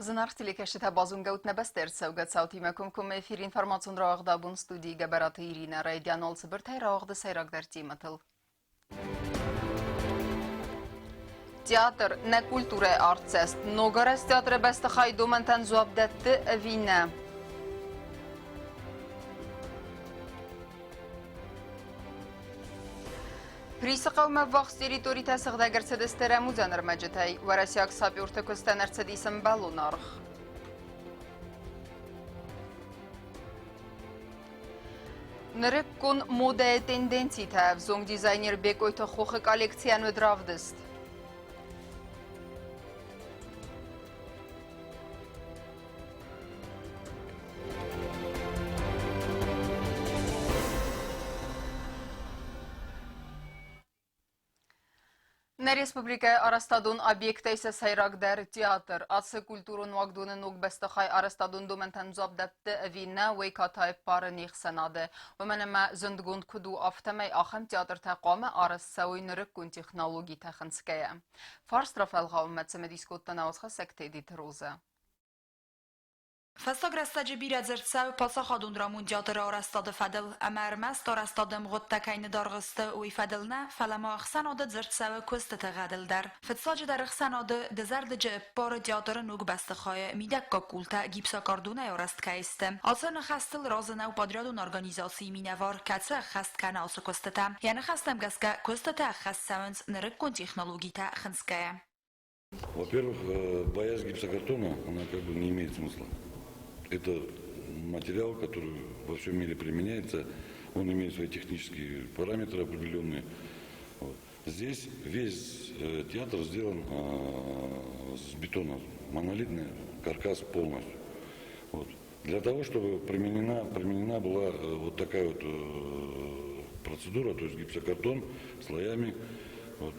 Зынаргъ телекӕсджытӕ базонгӕут нӕ бӕстӕ ӕрцӕугӕ цаутимӕ комкоммӕ эфиры информацион рауагъды абон студийы Гӕбӕраты Иринӕ райдиан цыбыртӕй рауагъды сӕйрагдӕр темӕтыл. Театр нӕ культурӕйы артдзӕст. Ногарӕзт театры бӕстыхай домӕнтӕн дзуапп дӕтты ӕви нӕ? Присы хъӕумӕ ввахс территоритӕ сыгъдӕг ӕрцыдысты рӕмудзӕн ӕрмӕджытӕй. Уӕрӕсейаг саперты куыстӕн ӕрцыдис ӕмбӕлон аргъ. Нырыккон модӕйы тенденцитӕ ӕвзонг дизайнер Бекъойты Хохы коллекцийӕн уыд равдыст. Нӕ республикӕйы арӕзтадон объекттӕй сӕ сӕйрагдӕр театр. Ацы культурон уагдоны ног бӕстыхай арӕзтадон домӕнтӕн дзуапп дӕтты ӕви нӕ, уый катайы ппары не хсӕнады. Уымӕн ӕмӕ зындгонд куыд у, афтӕмӕй ахӕм театртӕ хъуамӕ арӕзт цӕуой нырыккон технологитӕ хынцгӕйӕ. Фарст рафӕлгъауынмӕ цымыдис кодта науӕдзхӕссӕг Тедеты Розӕ. Фӕстаг рӕстӕджы бирӕ дзырд цӕуы паддзахадон драмон театры арӕзтады фӕдыл, ӕмӕ ӕрмӕст арӕзтады ӕмгъуыдтӕ кӕй ныдаргъ сты, уый фӕдыл нӕ, фӕлӕ ма ӕхсӕнады дзырд цӕуы куыстыты гъӕдыл дӕр. Фыццаджыдӕр ӕхсӕнады дызӕрдыджы ӕппары театры ног бӕстыхайы мидӕггаг къултӕ гипсокартонӕй арӕзт кӕй сты. Ацы ныхӕстыл разы нӕу подрядон организацийы минӕвар, кӕцы ӕххӕст кӕны ацы куыстытӕ. Йӕ ныхӕстӕм гӕсгӕ, куыстытӕ ӕххӕст цӕуынц нырыккон технологитӕ хынцгӕйӕ. Во-первых, боязнь гипсокартона, она как бы не имеет смысла. Это материал, который во всем мире применяется, он имеет свои технические параметры определенные. Вот. Здесь весь театр сделан с бетона, монолитный каркас полностью. Вот. Для того, чтобы применена была вот такая вот процедура, то есть гипсокартон слоями. Вот.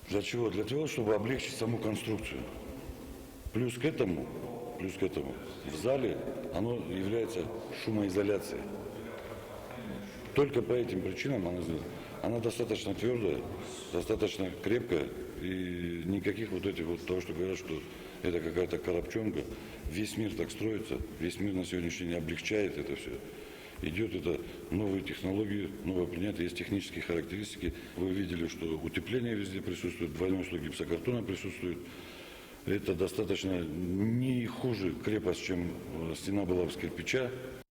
Для чего? Для того, чтобы облегчить саму конструкцию. Плюс к этому, в зале оно является шумоизоляцией. Только по этим причинам она сделана. Она достаточно твердая, достаточно крепкая, и никаких вот этих вот того, что говорят, что это какая-то коробчонка. Весь мир так строится, весь мир на сегодняшний день облегчает это все. Идет это новые технологии, новое принятие, есть технические характеристики. Вы видели, что утепление везде присутствует, двойной слой гипсокартона присутствует. Это достаточно не хуже крепость, чем стена была с кирпича.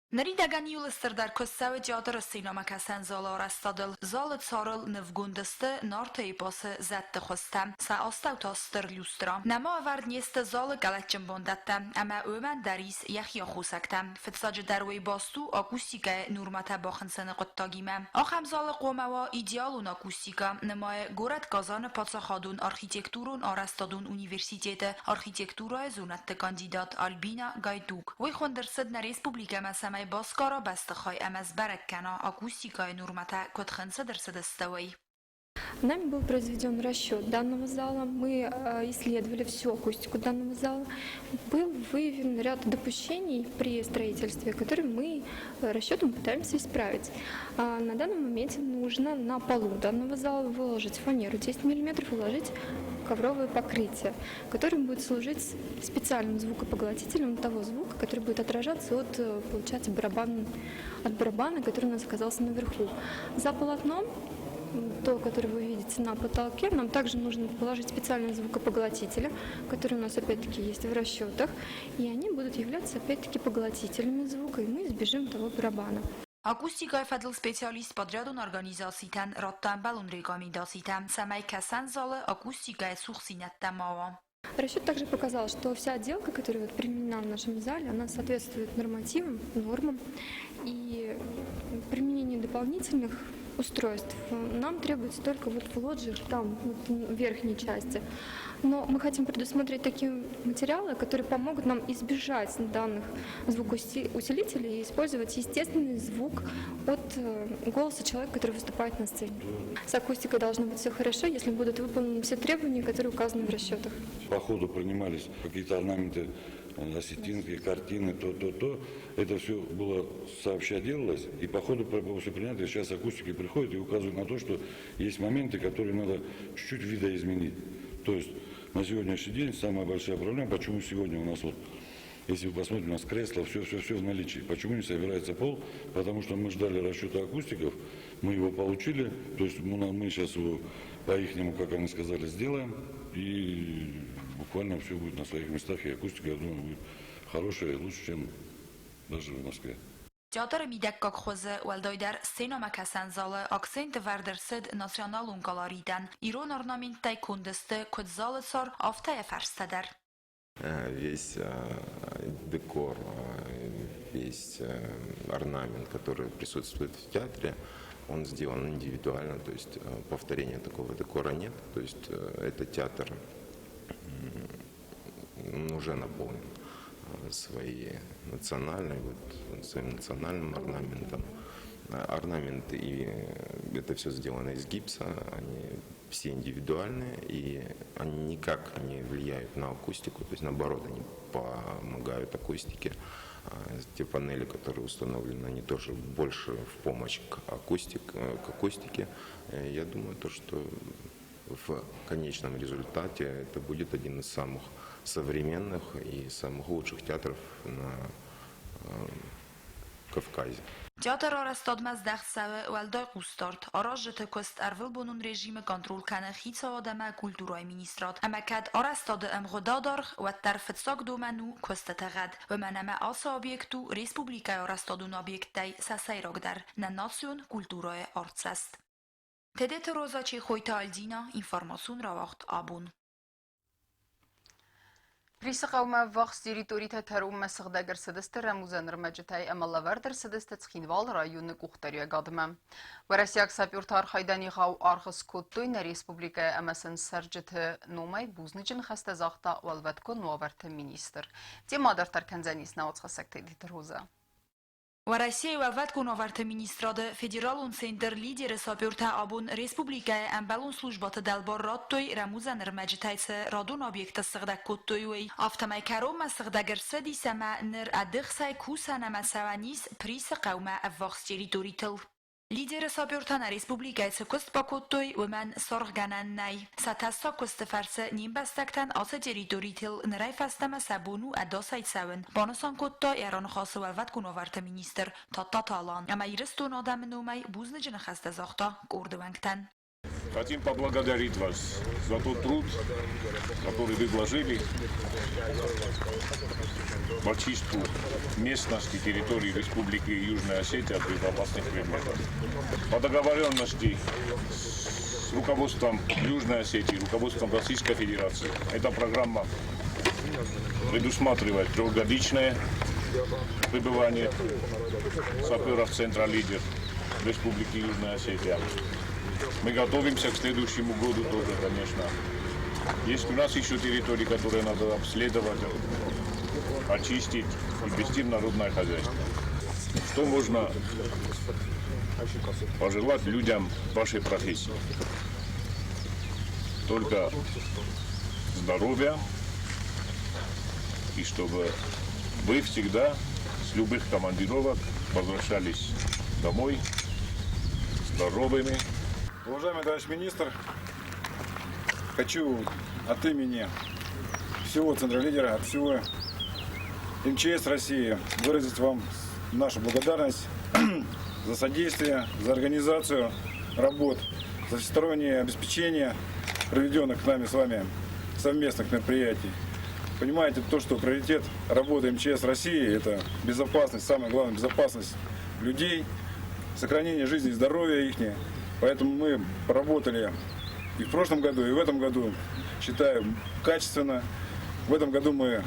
Ныридӕгӕн иууыл стырдӕр куыст цӕуы театры сценӕмӕкӕсӕн залы арӕзтадыл. Залы царыл нывгонд сты Нарты эпосы зӕдты хуызтӕ, сӕ астӕу та стыр люстра. Нӕма ӕвӕрд не сты залы къӕлӕтджын бандӕттӕ, ӕмӕ уымӕн дӕр ис йӕхи аххосӕгтӕ. Фыццаджыдӕр уый баст у акустикӕйы нормӕтӕ бахынцыны хъуыддагимӕ. Ахӕм залы хъуамӕ уа идеалон акустикӕ, нымайы горӕт Казаны паддзахадон архитектурон-арӕзтадон университеты архитектурӕйы зонӕдты кандидат Альбина Гайдук. Уый хуынд ӕрцыд нӕ республикӕмӕ, цӕмӕй басгара бӕстыхай ӕмӕ сбӕрӕг кӕна акустикӕйы нормӕтӕ куыд хынцыд ӕрцыдысты, уый. Нами был произведен расчет данного зала. Мы исследовали всю акустику данного зала. Был выявлен ряд допущений при строительстве, которые мы расчетом пытаемся исправить. На данном моменте нужно на полу данного зала выложить фанеру 10 мм и уложить ковровое покрытие, которое будет служить специальным звукопоглотителем того звука, который будет отражаться от, получается, от барабана, который у нас оказался наверху. За полотном, то, которое вы видите на потолке, нам также нужно положить специальные звукопоглотители, которые у нас опять-таки есть в расчетах, и они будут являться опять-таки поглотителями звука, и мы избежим того барабана. Акустикӕйы фӕдыл специалист подрядон организацитӕн радта ӕмбӕлон рекомендацитӕ, цӕмӕй кӕсӕн залы акустикӕйы цухдзинӕдтӕ ма уа. Расчет также показал, что вся отделка, которая вот применена в нашем зале, она соответствует нормативам, нормам. И применение дополнительных устройств нам требуется только вот в лоджиях, там, вот в верхней части. Но мы хотим предусмотреть такие материалы, которые помогут нам избежать данных звукоусилителей и использовать естественный звук от голоса человека, который выступает на сцене. С акустикой должно быть все хорошо, если будут выполнены все требования, которые указаны в расчетах. По ходу принимались какие-то орнаменты, осетинские картины, то, то, то. Это все было сообща делалось, и по ходу после принятия сейчас акустики приходят и указывают на то, что есть моменты, которые надо чуть-чуть видоизменить. То есть На сегодняшний день самая большая проблема, почему сегодня у нас вот, если вы посмотрите, у нас кресло, все-все-все в наличии. Почему не собирается пол? Потому что мы ждали расчета акустиков, мы его получили, то есть мы сейчас его по ихнему, как они сказали, сделаем, и буквально все будет на своих местах, и акустика, я думаю, будет хорошая и лучше, чем даже в Москве. Театры мидӕггаг хуызы, уӕлдайдӕр сценӕмӕкӕсӕн залы акцент ӕвӕрд ӕрцыд националон колоритӕн. Ирон орнаменттӕй конд сты куыд залы цар, афтӕ йӕ фӕрстӕ дӕр. Весь декор, весь орнамент, который присутствует в театре, он сделан индивидуально, то есть повторения такого декора нет. То есть этот театр он уже наполнен своей национальной, вот, своим национальным орнаментом. Орнаменты, и это все сделано из гипса, они все индивидуальные, и они никак не влияют на акустику, то есть наоборот, они помогают акустике. Те панели, которые установлены, они тоже больше в помощь к акустике. Я думаю, то, что в конечном результате это будет один из самых современных и самых лучших театров на Кавказе. Театры арӕзтадмӕ здӕхт цӕуы уӕлдай хъусдард. Аразджыты куыст ӕрвылбонон режимы контрол кӕны хицауад ӕмӕ культурӕйы министрад. Ӕмӕ кӕд арӕзтады ӕмгъуыд адаргъ, уӕддӕр фыццаг домӕн у куыстыты гъӕд. Уымӕн ӕмӕ ацы объект у республикӕйы арӕзтадон объекттӕй сӕ сӕйрагдӕр, нӕ национ культурӕйы артдзӕст. Тедеты Роза, Чехойты Альдина, информацион рауагъд Абон. Присы хъӕумӕ ӕввахс территоритӕ кӕронмӕ сыгъдӕг ӕрцыдысты рӕмудзӕн ӕрмӕджытӕй ӕмӕ лӕвӕрд ӕрцыдысты Цхинвалы районы къухдариуӕгадмӕ. Уӕрӕсейаг саперты архайдӕн егъау аргъ скодтой нӕ республикӕйы ӕмӕ сын цӕрджыты номӕй бузныджы ныхӕстӕ загъта уӕлвӕткон уавӕрты министр. Темӕ дарддӕр кӕндзӕнис нӕ уацхӕссӕг Тедеты Роза. Уӕрӕсейы Уӕлвӕткон уавӕрты министрады федералон центр «Лидер»-ы сапертӕ абон республикӕйы ӕмбӕлон службӕты дӕлбар радтой рӕмудзӕн ӕрмӕджытӕй цы радон объекттӕ ссыгъдӕг кодтой, уый. Афтӕмӕй кӕронмӕ сыгъдӕг ӕрцыдис ӕмӕ ныр ӕдыхсӕй кусӕн ӕмӕ цӕуӕн ис Присы хъӕумӕ ӕввахс территоритыл. Лидеры сапертӕ нӕ республикӕйы цы куыст бакодтой, уымӕн саргъгӕнӕн нӕй. Сӕ тӕссаг куысты фӕрцы не мбӕстӕгтӕн ацы территоритыл нырӕй фӕстӕмӕ сӕ бон у ӕдасӕй цӕуын, банысан кодта йӕ раныхасы уӕлвӕткон уавӕрты министр Тадтаты Алан ӕмӕ Ирыстоны адӕмы номӕй бузныджы ныхӕстӕ загъта къорды уӕнгтӕн. Хотим поблагодарить вас за тот труд, который вы вложили в очистку местности, территории Республики Южная Осетия от взрывоопасных предметов. По договоренности с руководством Южной Осетии, руководством Российской Федерации, эта программа предусматривает трехгодичное пребывание саперов Центра «Лидер» Республики Южная Осетия. Мы готовимся к следующему году тоже, конечно. Есть у нас еще территории, которые надо обследовать, очистить и ввести в народное хозяйство. Что можно пожелать людям вашей профессии? Только здоровья и чтобы вы всегда с любых командировок возвращались домой здоровыми. Уважаемый товарищ министр, хочу от имени всего Центра лидера, от всего МЧС России выразить вам нашу благодарность за содействие, за организацию работ, за всестороннее обеспечение проведенных нами с вами совместных мероприятий. Понимаете, то, что приоритет работы МЧС России – это безопасность, самое главное – безопасность людей, сохранение жизни и здоровья их. Поэтому мы поработали и в прошлом году, и в этом году, считаю, качественно. В этом году мы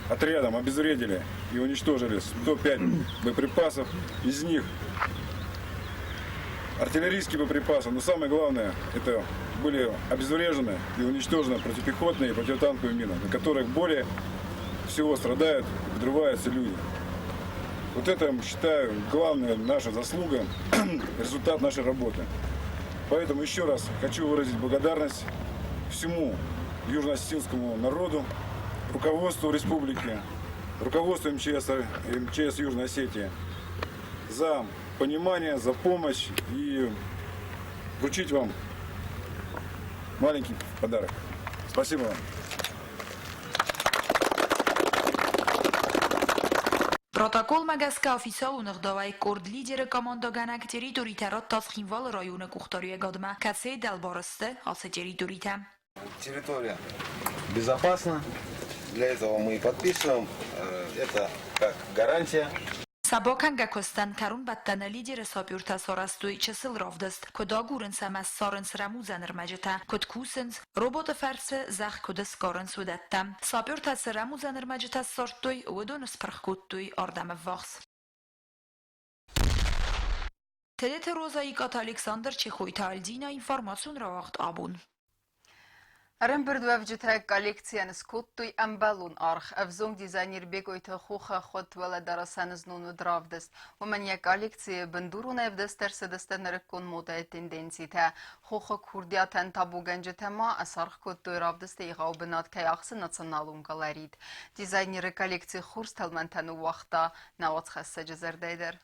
отрядом обезвредили и уничтожили 105 боеприпасов. Из них артиллерийские боеприпасы, но самое главное, это были обезврежены и уничтожены противопехотные и противотанковые мины, на которых более всего страдают и подрываются люди. Вот это, считаю, главная наша заслуга, результат нашей работы. Поэтому еще раз хочу выразить благодарность всему южно-осетинскому народу, руководству республики, руководству МЧС, МЧС Южной Осетии за понимание, за помощь и вручить вам маленький подарок. Спасибо вам. Протоколмӕ гӕсгӕ официалон ӕгъдауӕй къорд лидеры командӕгӕнӕг территоритӕ радта Цхинвалы районы къухдариуӕгадмӕ, кӕцыйы дӕлбар сты ацы территоритӕ. Территория безопасна. Для этого мы и подписываем. Это как гарантия. Сӕ бакӕнгӕ куыстӕн кӕронбӕттӕны лидеры сапертӕ сарӕзтой чысыл равдыст, куыд агурынц ӕмӕ ссарынц рӕмудзӕн ӕрмӕджытӕ, куыд кусынц, роботы фӕрцы зӕхх куыд сгарынц, уыдӕттӕ. Сапертӕ цы рӕмудзӕн ӕрмӕджытӕ ссардтой, уыдон спырх кодтой ардӕм ӕввахс. Тедеты Роза Икъаты Александр Чехойты Альдина информацион рауагъд абон. Ӕрӕмбырдуӕвджытӕ коллекцийӕн скодтой ӕмбӕлон аргъ. Ӕвзонг дизайнер Бекъойты Хохы хуыд уӕлӕдарӕсӕн знон уыд равдыст. Уымӕн йӕ коллекцийы бындурон ӕвдыст ӕрцыдысты нырыккон модӕйы тенденцитӕ. Хохы курдиатӕн табугӕнджытӕ ма саргъ кодтой равдысты егъау бынат кӕй ахсы националон колорит. Дизайнеры коллекци хорз тӕлмӕнтӕ ныууагъта нӕ уацхӕссӕджы зӕрдӕйы дӕр.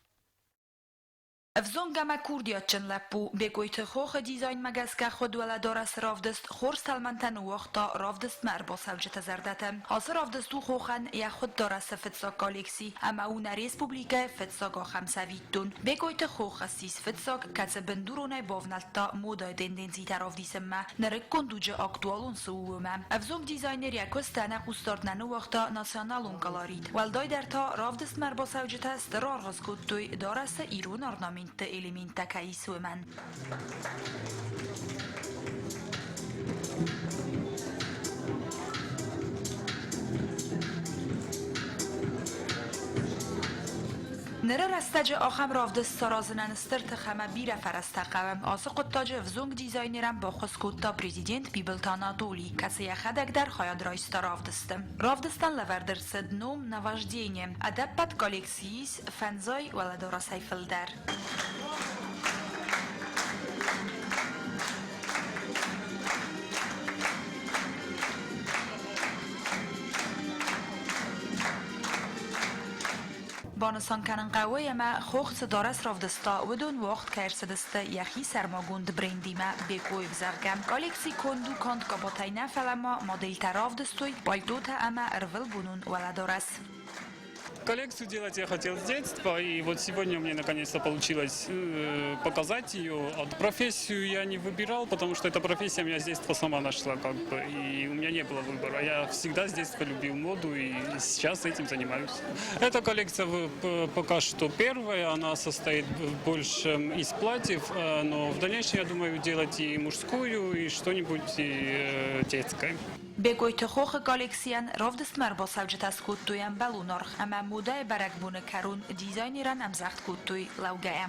Ӕвзонг ӕмӕ курдиатджын лӕппу Бекъойты Хохы дизайнмӕ гӕсгӕ хуыд уӕлӕдарӕсы равдыст хорз тӕлмӕнтӕ ныууагъта равдыстмӕ ӕрбацӕуджыты зӕрдӕты. Ацы равдыст у Хохӕн йӕ хуыд дарӕсы фыццаг коллекци ӕмӕ у нӕ республикӕйы фыццаг ахӕм цӕвиттон. Бекъойты Хох ссис фыццаг, кӕцы бындуронӕй бавнӕлдта модӕйы тенденцитӕ равдисынмӕ, нырыккон дуджы актуалон цы у, уымӕ. Ӕвзонг дизайнер йӕ куыст ӕнӕ хъусдард нӕ ныууагъта националон колорит. Уӕлдайдӕр та равдыстмӕ ӕрбацӕуджытӕ стыр аргъ скодтой дарӕсы ирон орнаментты элементтӕ кӕй ис, уымӕн. Ныры рӕстӕджы ахӕм равдыст саразынӕн стыр тых ӕмӕ бирӕ фӕрӕзтӕ хъӕуы. Ацы хъуыддаджы ӕвзонг дизайнерӕн баххуыс кодта президент Бибылты Анатоли, кӕцы йӕхӕдӕг дӕр хайад райста равдысты. Равдыстӕн лӕвӕрд ӕрцыд ном «Наваждение». Ӕдӕппӕт коллекцийы ис фӕндзай уӕлӕдарӕсӕй фылдӕр. Банысан кӕнын хъӕуы, ӕмӕ Хох цы дарӕс равдыста, уыдон уагъд кӕй ӕрцыдысты йӕхи сӕрмагонд брендимӕ Бекоев, зӕгъгӕ. Коллекци конд у канд къабатӕй нӕ, фӕлӕ ма модельтӕ равдыстой пальтотӕ ӕмӕ ӕрвылбонон уӕлӕдарӕс. Коллекцию делать я хотел с детства, и вот сегодня у меня наконец-то получилось показать ее. А профессию я не выбирал, потому что эта профессия меня с детства сама нашла, как бы, и у меня не было выбора. Я всегда с детства любил моду, и сейчас этим занимаюсь. Эта коллекция пока что первая, она состоит больше из платьев, но в дальнейшем я думаю делать и мужскую, и что-нибудь и детское. Бекъойты Хохы коллекцийӕн равдыстмӕ ӕрбацӕуджытӕ скодтой ӕмбӕлон аргъ ӕмӕ модӕйы бӕрӕгбоны кӕрон дизайнерӕн ӕмдзӕгъд кодтой лӕугӕйӕ.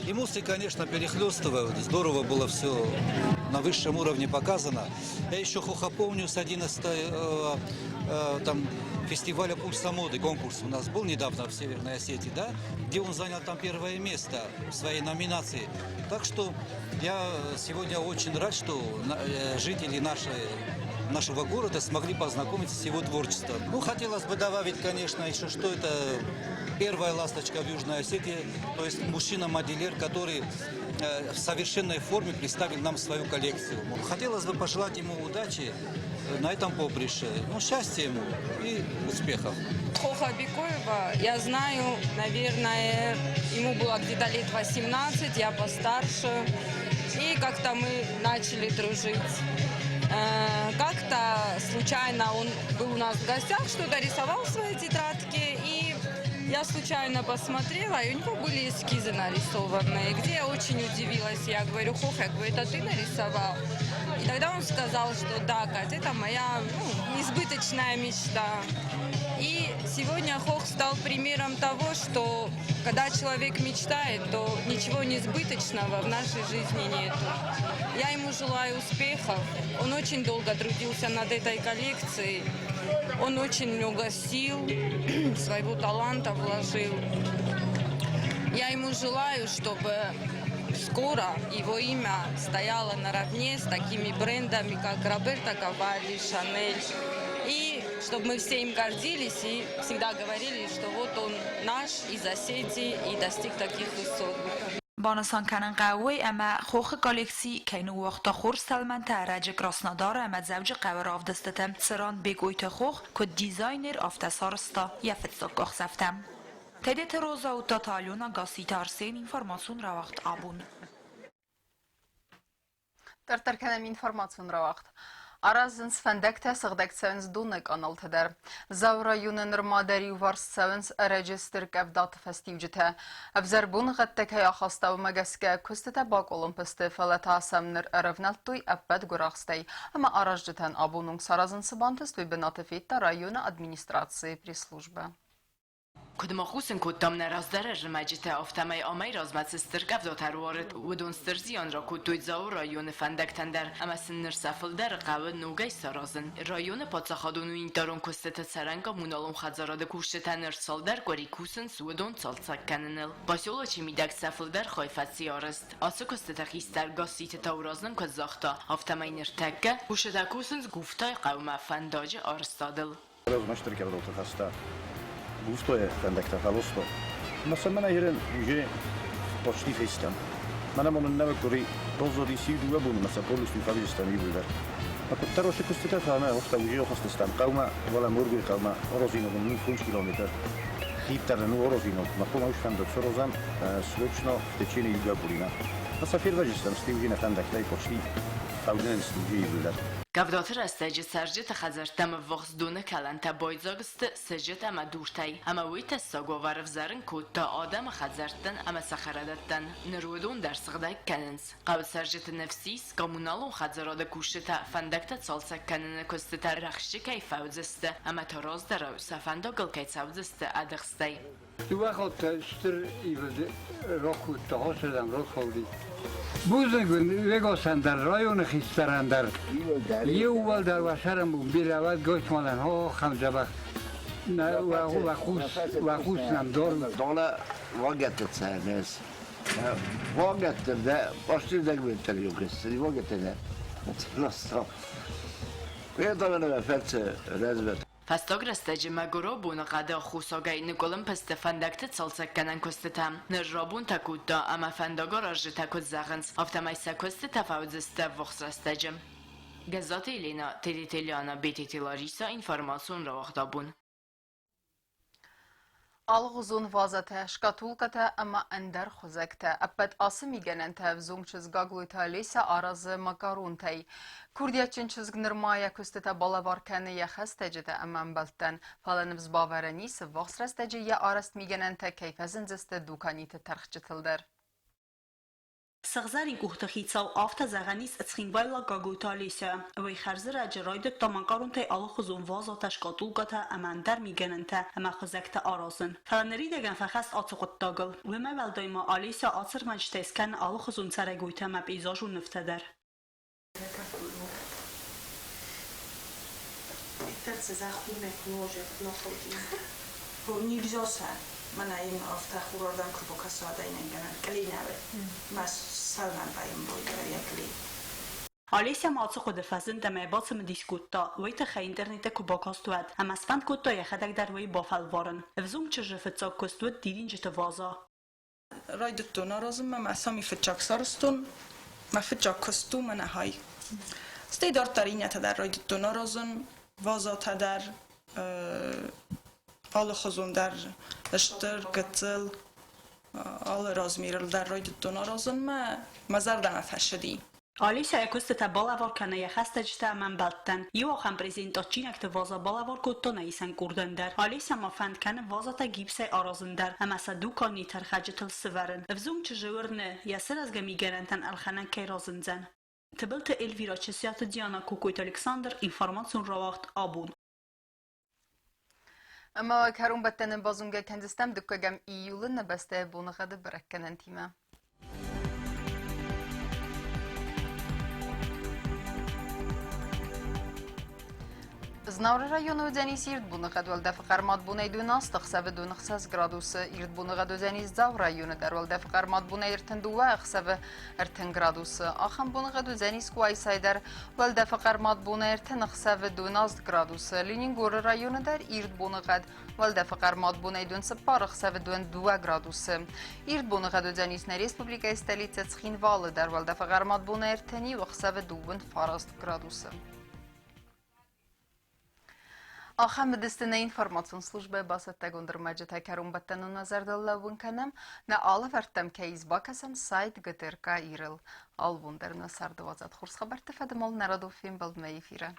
Эмоции, конечно, перехлестывают. Здорово было все на высшем уровне показано. Я еще Хоха помню с 11 там, фестиваля «Пульса моды». Конкурс у нас был недавно в Северной Осетии, да, где он занял там первое место в своей номинации. Так что я сегодня очень рад, что жители нашего города смогли познакомиться с его творчеством. Ну, хотелось бы добавить, конечно, еще, что это первая ласточка в Южной Осетии, то есть мужчина-модельер, который в совершенной форме представил нам свою коллекцию. Хотелось бы пожелать ему удачи на этом поприще, ну, счастья ему и успехов. Хоха Бекоева я знаю, наверное, ему было где-то лет 18, я постарше. И как-то мы начали дружить. Как-то случайно он был у нас в гостях, что-то рисовал в своей тетрадке, и я случайно посмотрела, и у него были эскизы нарисованные, где я очень удивилась. Я говорю: «Хоха, я говорю, это ты нарисовал?» И тогда он сказал, что да, Катя, это моя, ну, несбыточная мечта. И сегодня Хох стал примером того, что когда человек мечтает, то ничего несбыточного в нашей жизни нет. Я ему желаю успехов. Он очень долго трудился над этой коллекцией. Он очень много сил, своего таланта вложил. Я ему желаю, чтобы скоро его имя стояло наравне с такими брендами, как Роберто Кавалли, Шанель. И чтобы мы все им гордились и всегда говорили, что вот он наш из Осетии и достиг таких высот. Банысан кӕнын хъӕуы уый, ӕмӕ Хохы коллекци кӕй ныууагъта хорз тӕлмӕнтӕ ӕрӕджы Краснодары ӕмӕ Дзӕуджыхъӕуы равдыстыты, цыран Бекъойты Хох, куыд дизайнер, афтӕ сарӕзта йӕ фыццаг къахдзӕфтӕ. Тедеты Роза, Уыдтаты Алена, Гасситы Арсен, информацион рауагъд абон. Дарддӕр кӕнӕм информацион рауагъд. Аразынц фӕндӕгтӕ, сыгъдӕг цӕуынц доны къаналты дӕр. Дзауы районы нырма дӕр иуварс цӕуынц ӕрӕджы стыр къӕвдаты фӕстиуджытӕ. Ӕвзӕр боныгъӕдтӕ кӕй ахаста, уымӕ гӕсгӕ куыстытӕ бакъуылымпы сты, фӕлӕ та сӕм ныр ӕрӕвнӕлдтой ӕппӕт гуырахстӕй. Ӕмӕ аразджытӕн абон онг саразын цы бантыст, уый бынаты федта районы администрацийы пресс-службӕ. Куыд ма хъусын кодтам нӕ раздӕры ӕрмӕджытӕ, афтӕмӕй амӕй размӕ цы стыр къӕвдатӕ ӕруарыд, уыдон стыр зиан ракодтой Дзауы районы фӕндӕгтӕн дӕр ӕмӕ сын ныр сӕ фылдӕры хъӕуы ногӕй саразын. Районы паддзахадон унитарон куыстыты цӕрӕн-коммуналон хӕдзарады кусджытӕ ныр цалдӕр къуыри кусынц уыдон цалцӕг кӕныныл. Поселочы мидӕг сӕ фылдӕр хай фӕци арӕзт. Ацы куыстыты хистӕр Гасситы Тауразын нын куыд загъта, афтӕмӕй ныртӕккӕ кусджытӕ кусынц Гуфтайы хъӕумӕ фӕндаджы арӕзтадыл. Размӕ кӕвдоты фӕстӕ гуфтойы фӕндӕгтӕ фӕлосто. Ма сӕ мӕнӕ ирен уже почти фестӕм. Мӕнӕ мон нӕ къуыри розоди сиу дыууӕ боны ма сӕ полностью фӕвзыстӕм иууылдӕр. Ма куыддӕр осы куыстытӕ фӕмӕ охта уже охастыстӕм хъӕумӕ, уӕлӕ Моргуйы хъӕумӕ Орозиновы ну 5 километр. Хиддӕр нын у Орозинов, ма хъуамӕ уый фӕндаг сорозӕм срочно в течение иу къуыримӕ. Ма сӕ фервӕзыстӕм сты уже нӕ фӕндӕгтӕй почти фӕудзынӕн сты уже иууылдӕр. Къӕвдаты рӕстӕджы цӕрджыты хӕдзӕрттӕм ӕввахс доны кӕлӕнтӕ байдзаг сты сыджыт ӕмӕ дуртӕй, ӕмӕ уый тӕссаг уавӕр ӕвзӕрын кодта адӕмы хӕдзӕрттӕн ӕмӕ цӕхӕрадӕттӕн. Ныр уыдон дӕр сыгъдӕг кӕнынц. Хъӕуы цӕрджыты ныфс ис, коммуналон хӕдзарады кусджытӕ фӕндӕгтӕ цалцӕг кӕныны куыстытӕ рӕхджы кӕй фӕуыдзысты ӕмӕ та раздӕрау сӕ фӕндагыл кӕй цӕудзысты ӕдыхстӕй. Дыууӕ хатты стыр ивылд ракодта, хосырдӕм ракалди. Бузныг уын Вегосӕн дӕр, районы хистӕрӕн дӕр. Иууылдӕр уӕ сӕрӕнбон бирӕ уӕд Госманӕн, хохӕм дзӕбӕх. Уӕ хъус нӕм дор. Дола вагӕтты цӕрынц. Вагӕтты дӕ постирдӕг юкесси вагӕтты дӕ. Ведоменно фӕрцы развет. Фӕстаг рӕстӕджы мӕгуырау боныхъӕды аххосагӕй ныкъуылымпы сты фӕндӕгты цалцӕггӕнӕн куыстытӕ. Ныр рабонтӕ кодта ӕмӕ фӕндагаразджытӕ куыд зӕгъынц, афтӕмӕй сӕ куыстытӕ фӕуыдзысты ӕввахс рӕстӕджы. Гӕззаты Еленӕ, Тедеты Лиана, Бететы Лариса, информацион рауагъдабон. Алыгъуызон вазӕтӕ, шкатулкӕтӕ ӕмӕ ӕндӕр хуызӕгтӕ. Ӕппӕт ацы мигӕнӕнтӕ ӕвзонг чызг Гаглойты Олеся аразы макаронтӕй. Курдиатджын чызг нырма йӕ куыстытӕ балӕвар кӕны йӕ хӕстӕджытӕ ӕмӕ ӕмбӕлттӕн, фӕлӕ ныфс бавӕрӕн ис, ӕввахс рӕстӕджы йӕ арӕзт мигӕнӕнтӕ кӕй фӕзындзысты дуканиты тӕрхджытыл дӕр. Сыгъзӕрин къухты хицау афтӕ зӕгъӕн ис цхинвайлаг Гаглойты Олеся. Уый хӕрзӕрӕджы райдыдта макъаронтӕй алыхуызон вазӕтӕ, шкатулкӕтӕ ӕмӕ ӕндӕр мигӕнӕнтӕ ӕмӕ хуызӕгтӕ аразын. Фӕлӕ ныридӕгӕн фӕхӕст ацы хъуыддагыл. Уымӕй уӕлдай ма Олеся ацы ӕрмӕджытӕй скӕны алыхуызон цӕрӕгойтӕ ӕмӕ пейзажон нывтӕ дӕр. Олеся ма ацы хъуыды фӕзынд ӕмӕ йӕ бацымыдис кодта, уый тыххӕй интернеты куы бакаст, уӕд, ӕмӕ сфӕнд кодта йӕхӕдӕг дӕр уый бафӕлварын. Ӕвзонг чызджы фыццаг куыст уыд дидинджыты ваза. Райдыдтон аразынмӕ, мӕ сами фыццаг сарӕзтон, мӕ фыццаг куыст у мӕнӕ хай. Стӕй дарддӕр иннӕтӕ дӕр райдыдтон аразын, вазатӕ дӕр, алыхуызон дӕр, стыр, гыццыл, алы размерыл дӕр райдыдтон аразынмӕ, мӕ зӕрдӕмӕ фӕцыди. Олеся йӕ куыстытӕ балӕвар кӕны йӕ хӕстӕджытӕ ӕмӕ ӕмбӕлттӕн. Иу ахӕм презент адджинӕгты ваза балӕвар кодта нӕ исӕн къордӕн дӕр. Олеся ма фӕнд кӕны вазатӕ гипсӕй аразын дӕр ӕмӕ сӕ дуканийы тӕрхӕджытыл сывӕрын. Ӕвзонг чызджы уырны, йӕ сырӕзгӕ мигӕнӕнтӕн ӕлхӕнӕн кӕй разындзӕн. Тыбылты Эльвира, Чысиаты Диана, Кокойты Александр, информацион рауагъд «Абон». Ӕмӕ кӕронбӕттӕны базонгӕ кӕндзыстӕм дыккӕгӕм июлы нӕ бӕстӕйы боныгъӕды бӕрӕггӕнӕнтимӕ. Знауыры районы уыдзӕнис ирд боныгъӕд, уӕлдӕфы хъӕрмад бонӕй 12, ӕхсӕвы 26 градусы. Ирд боныгъӕд уыдзӕнис Дзауы районы дӕр, уӕлдӕфы хъӕрмад бонӕй 32, ӕхсӕвы 30 градусы. Ахӕм боныгъӕд уыдзӕнис Къуайсайы дӕр, уӕлдӕфы хъӕрмад бонӕй 30, ӕхсӕвы 12 градусы. Ленингоры районы дӕр ирд боныгъӕд, уӕлдӕфы хъӕрмад бонӕй 24, ӕхсӕвы 22 градусы. Ирд боныгъӕд уыдзӕнис нӕ республикӕйы столицӕ Цхинвалы дӕр, уӕлдӕфы хъӕрмад бонӕй 31, ӕхсӕвы 29 градусы. Ахӕм уыдысты нӕ информацион службӕйы бацӕттӕгонд ӕрмӕджытӕ. Кӕронбӕттӕны нӕ зӕрдыл лӕууын кӕнӕм, нӕ алӕвӕрдтӕм кӕй ис бакӕсӕн сайт ГТРК Ирыл. Алыбон дӕр нӕ царды уадзӕд хорз хабӕртты фӕдыл нӕ радон фембӕлдмӕ эфиры.